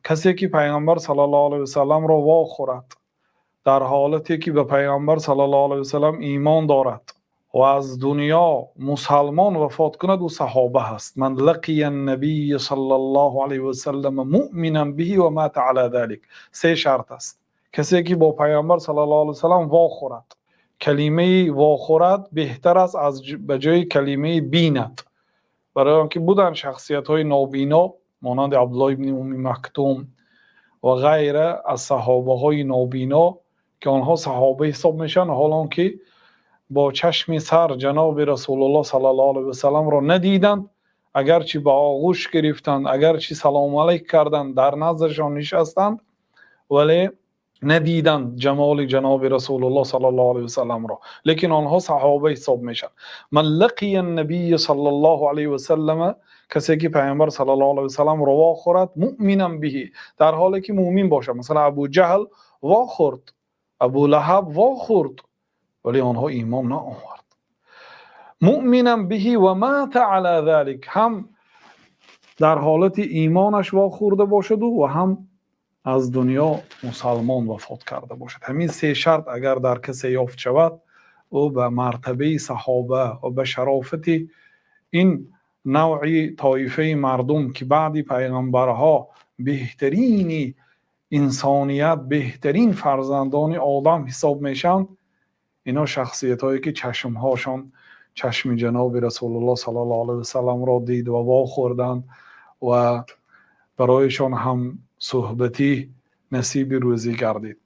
Касе ки Паёмбар саллаллоҳу алайҳи васаллам-ро вохӯрад дар ҳолате ки ба Паёмбар саллаллоҳу алайҳи васаллам имон дорад ва аз дунё мусулмон вафот кунад, ӯ саҳоба аст. من لقي النبي صلى الله عليه وسلم مؤمنا به ومات على ذلك. Се шарт аст. Касе ки бо Паёмбар саллаллоҳу алайҳи васаллам вохӯрад, калимаи вохӯрад беҳтар аст аз ба ҷои калимаи бинад, барои он ки буданд шахсиятҳои нобино, монанди Абдуллоҳ ибни Умми Мактум ва ғайра аз саҳобаҳои нобино, ки онҳо саҳоба ҳисоб мешаванд, ҳол он ки бо чашми сар ҷаноби Расулуллоҳ саллаллоҳу алайҳи васалламро надиданд, агарчи ба оғӯш гирифтанд, агарчи салому алайк карданд, дар наздашон нишастанд, вале надиданд ҷамоли ҷаноби Расулуллоҳ саллаллоҳу алайҳи васалламро, лекин онҳо саҳоба ҳисоб мешаванд. من لقي النبي صلى الله عليه وسلم, касе ки Паёмбар саллаллоҳу алайҳи васалламро вохӯрад, مؤمنا به, дар ҳоле ки мӯмин бошад. Масалан, Абу Ҷаҳл вохӯрд, Абу Лаҳаб вохӯрд, вале онҳо имон наовард. مؤمنا به ومات على ذلك, ҳам дар ҳолати имонаш вохӯрда бошаду ва ҳам аз дунё мусалмон вафот карда бошад. Ҳамин се шарт агар дар касе ёфт шавад, ӯ ба мартабаи саҳоба ва ба шарофати ин навъи тоифаи мардум, ки баъди пайғамбарҳо беҳтарини инсоният, беҳтарин фарзандони Одам ҳисоб мешаванд, ино шахсиятҳое ки чашмҳошон чашми ҷаноби Расулуллоҳ саллаллоҳу алайҳи васалламро дид ва вохӯрданд ва барояшон ҳам суҳбатӣ насиби рӯзӣ гардид.